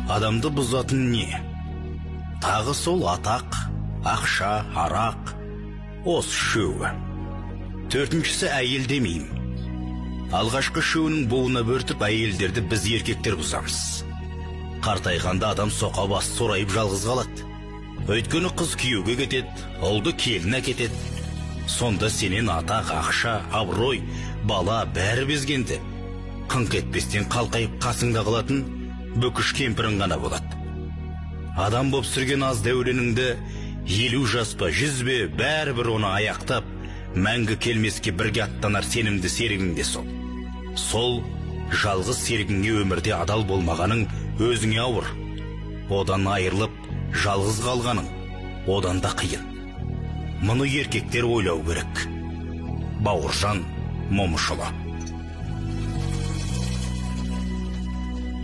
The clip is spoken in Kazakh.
Адамды бұзатын не? Тағы сол атақ, ақша, арақ, осы үшеуі. Төртіншісі әйел демеймін. Алғашқы үшеуінің буына бөртіп, әйелдерді біз еркектер бұзамыз. Қартайғанда адам соқа бас сорайып жалғыз қалады. Өйткені қыз күйеуге кетеді, ұлды келін әкетеді. Сонда сенен атақ, ақша, абырой, бала бәрі безгенде, қыңқ етпестен қалқайып қасыңда қалатын бүкіш кемпірің ғана болады. Адам боп сүрген аз дәуреніңді, 50 жас па, 100 бе, бәрібір оны аяқтап, мәңгі келмеске бірге аттанар сенімді серігің де сол. Сол жалғыз серігіңе өмірде адал болмағаның өзіңе ауыр. Одан айырылып, жалғыз қалғаның одан да қиын. Мұны еркектер ойлау керек. Бауыржан Момышұлы.